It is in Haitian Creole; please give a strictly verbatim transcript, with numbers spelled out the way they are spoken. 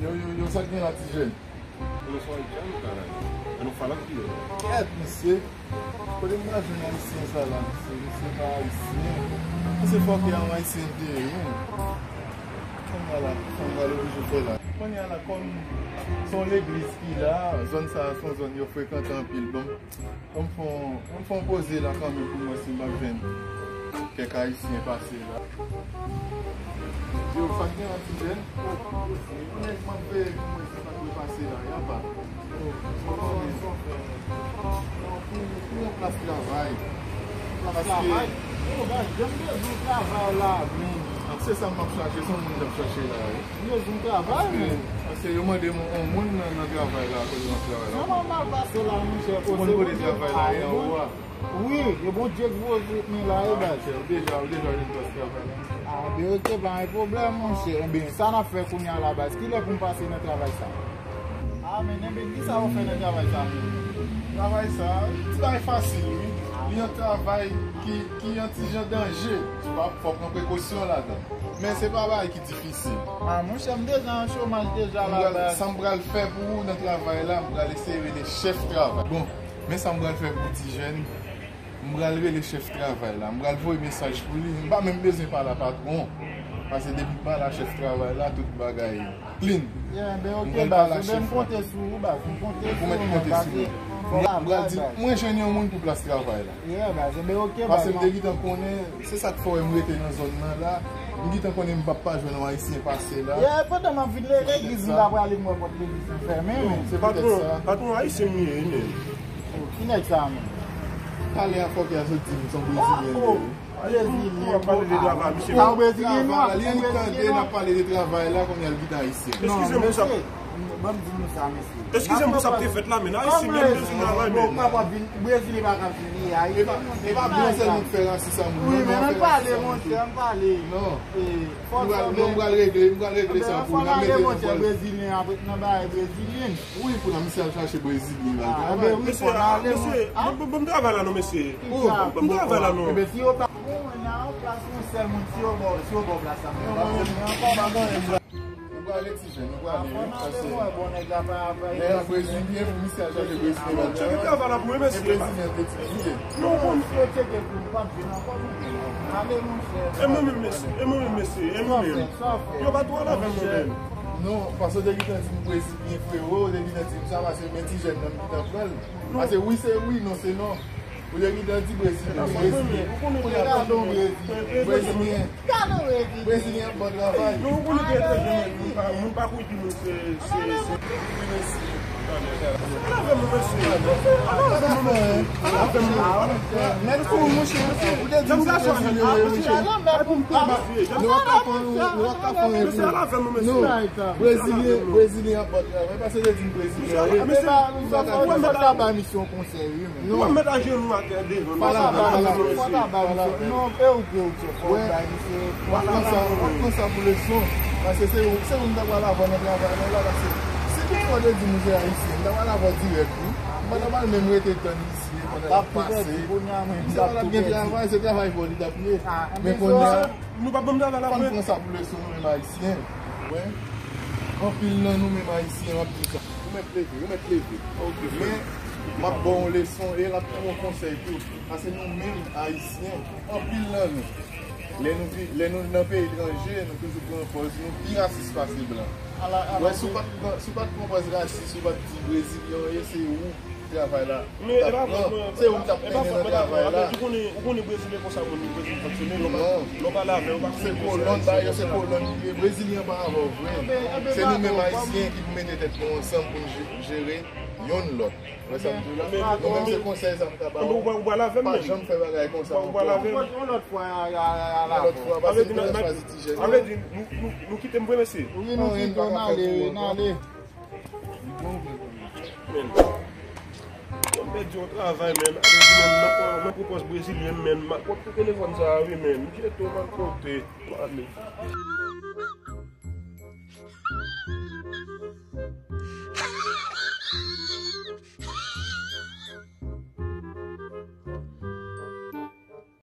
Yo, yo, yo, sa k gen la, ti jèn? Konnen se yon Ayisyen, nou ka la. E nou fè l anpil. Kèt, mesye. Kote m pral jwenn Ayisyen sa la, mesye? Misye pa Ayisyen. Misye fòkè a yon Ayisyen te ye, wi. Kounye a la, sa m pral oblije fè la. Kounye a la, kòm se yon legliz ki la, zòn sa a se yon zòn yo frekante anpil. Bon, Ban m fè yon, ban m fè yon poze la kanmenm pou m wè si m ap jwenn kèk Ayisyen pase la. Yo, sa k gen la, ti jèn? Kounye a m ap veye pou m wè si sa dwe pase la, y apa. Pou, pou yon plas travay. Plas travay? Yo, baz, jan m bezwen travay la, men. Se sa m ap chache, se yon moun m ap chache la, wi. M bezwen travay, men. Paske yo mande m yon moun nan, nan travay la, kote nan travay la. Jan m ap mal pase la, monchè, ou konn kote travay la ye anwo a? Wi, e Bondye k voye m la, e baz. Ou deja, ou deja jwenn plas travay la? A, ben, ok, pa gen pwoblèm, monchè. Enben, sa n ap fè kounye a la, baz? Kilè pou m pase nan travay sa? A, men, enben, kisa w fè nan travay sa menm? Travay sa, ti bagay fasil, wi. Li yon travay ki, ki yon ti jan danje. Fòk, fòk pran prekosyon ladan. Men se pa bagay ki difisil. A, monchè, m deja an chomaj deja la, baz. Sa m pral fè pou ou nan travay la, m pral eseye rele chèf travay. Bon, men sa m pral fè pou ti jèn, m pral rele chèf travay la, m pral voye mesaj pou li. M pa menm bezwen pale a patwon. Paske depi m pale a chèf travay la, tout bagay clean. Yeah, ben, ok, baz, ben, m konte sou ou, baz, m konte sou ou, men, paske m pral di, mwen jwenn yon moun pou plas travay la. Yeah, baz, ben, ok, baz. Paske m te gentan konnen, se sa k fè wè m rete nan zòn nan la. M gentan konnen m p ap pa jwenn yon Ayisyen pase la. Yeah, pandan m ap vin le-, legliz, m ta prale m wè pòt legliz lan fèmen, men. Se poutèt sa. Patwon, patwon, Ayisyen m ye, wi, men. Oh, ki nèg sa a menm? Talè a fòkè a sot di m se yon Brezilyen li ye. Brezilyen. Pou w ap pale de travay, misye. Sa w Brezilyen, non? Travay la, li annik tande n ap pale de travay la, kounye a l vin Ayisyen. Non, eskize m pou sa. Mesye, ban m di nou sa, mesye. Eskize m pou sa k te fèt la, men Ayisyen gen bezwen travay, men. Brezilyen pa ka vini Ayiti. E pa, e pa blan sèlman k fè rasis a moun nan, men ann pale, monchè, ann pale. Non. Fò m pral regle, m pral regle sa pou nou. Ann mete nou bòl. Brezilyen apre nan bagay Brezilyen. Wi, pou nan misye al chache Brezilyen la travay. Mesye, mesye, ban m travay la non, mesye. Ban m travay la non. Enben, si yo pa, bon, nan yon plas yon sèl moun, si yo ba w, si yo ba w plas la, mwen pa konnen ankò, pa konnen. Nou prale, ti jèn, nou prale, wi, paske lè a Brezilyen, pou misye al chache Brezilyen la travay. Tcheke travay la pou mwen, mesye. E Brezilyen te di li ye. Non, bon. Yo tcheke pou m pa vin ankò, non. Ale, monchè. E mwen menm, mesye, e mwen menm, mesye, e mwen menm. Yo pa twò lave mwen menm. Non, paske w te gentan di m Brezilyen, frero, w te gentan di m sa, paske men ti jèn nan m gentan pran l. Paske wi se wi, non se non. Ou te gentan di Brezilyen, Brezilyen. Ou konnen Brezilyen. Brezilyen. Brezilyen ap bon travay. Non, ou konnen ki etranje, moun pa, moun pa kouri di moun se, se, se. Lave m, mesye. Lave m, mesye. Lave m, mesye. Lave m, mesye. Mèt kou, monchè. Ou te di m se Brezilyen, monchè. Nou ap ka fè, nou ap ka fè. Mesye, lave m, mesye. Non, Brezilyen, Brezilyen ap bon travay. Paske te di m Brezilyen. Mesye, ou pa ka di sa. Misyon konsèy, wi, men. Ou pa mèt ajenou atè devan. Fò ta ba misye, fò ta ba misye. Non, e ou, e ou, fò w bay misye. W ap pran sa, w ap pran sa pou leson. Paske se ou, se ou m ta pral avè nan travay mwen la, paske si tout fwa w te di m ou se ayisyen, m ta pral avè w dirèk, wi. M pa ta pral menm rete tann misye pandan l ap pase. Misye pa t ap gen travay, se travay pa w li t ap ye. Men kounye a, nou pa ban m travay la vre. Fò n pran sa pou leson, nou menm ayisyen. Wi. Anpil nan nou menm ayisyen, m ap di sa. Ou mèt leve, ou mèt leve. Men, m ap ba w yon leson e l ap tou yon konsèy tou. Paske nou menm, ayisyen, anpil nan nou, lè nou vi-, lè nou nan peyi etranje, nou toujou pran pòz nou pi rasis pase blan. Wè, si w pa t pran, si w pa t pran pòz rasis, si w pa t di brezilyen w ye, se ou travay la t ap pran. Se ou ki t ap mennen nan travay la. Ou konnen, ou konnen brezilyen konsa moun, brezilyen fonksyone, lè w pa, lè w pale avè yo, pa se kolòn, ba yo se kolòn li ye. Brezilyen pa avè w vre. Se nou menm ayisyen ki pou mete tèt nou ansanm pou n je-, jere yonn lòt. Wè sa m di w la? Nou menm se konsèy sa m ka ba w. Ou pral avè m menm. Pa janm fè bagay konsa ankò. Ou pral avè m. Yon lòt fwa, yon lòt fwa, paske nou chwazi ti jèn. Sa vle di, nou, nou, nou kite m vre, mesye? Wi, nou kite w, n ale, wi, n ale. Men. Yo, m pèdi yon travay, men. Sa vle di, men, m nan pwopòz brezilyen, men. M ap pran telefòn sa a, wi, men. M jete w, m ap kote. M ale.